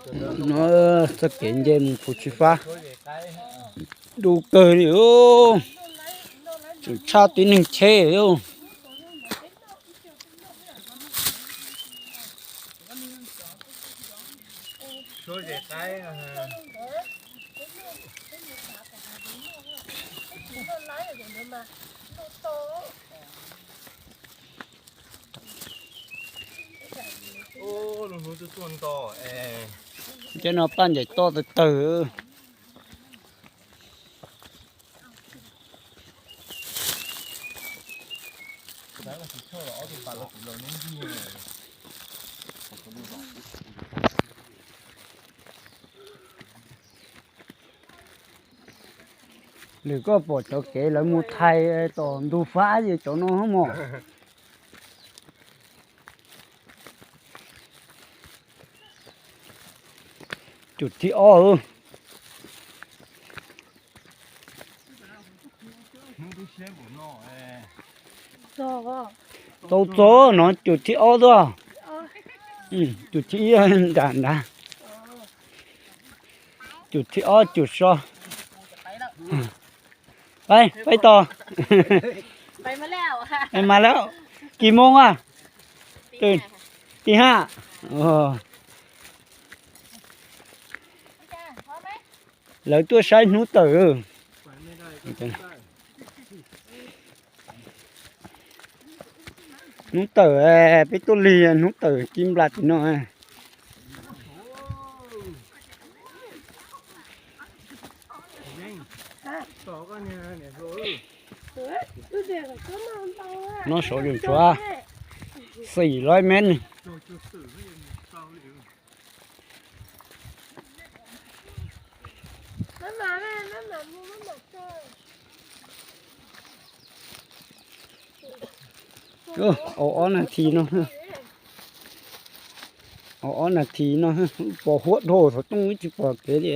No txoj kev nce mus Phuv Tsib Fab, du kawg li, tseem tshaj tib neeg cheb li. Cov no paj ncaim toj tawg tawg. Lwm koj pom cov kev lawv mus thaiv tom ntug fab ces cov no mog. Cum thib ob. Tau txog no cum thib ob tuaj. Cum thib ib nram nrad. Cum thib ob cum so. Peb, peb tos. Mas lawm, kis moo a? Ti ha. Lawv tuaj saib hnub tawm. Hnub tawm, peb tuaj lig hnub tawm ci nplas tim no. No saud tseem tshuav xim loj mev ne. Au ob nas this no, au ob nas this no, pos huab dhau xov tooj ib tsis pom kev li.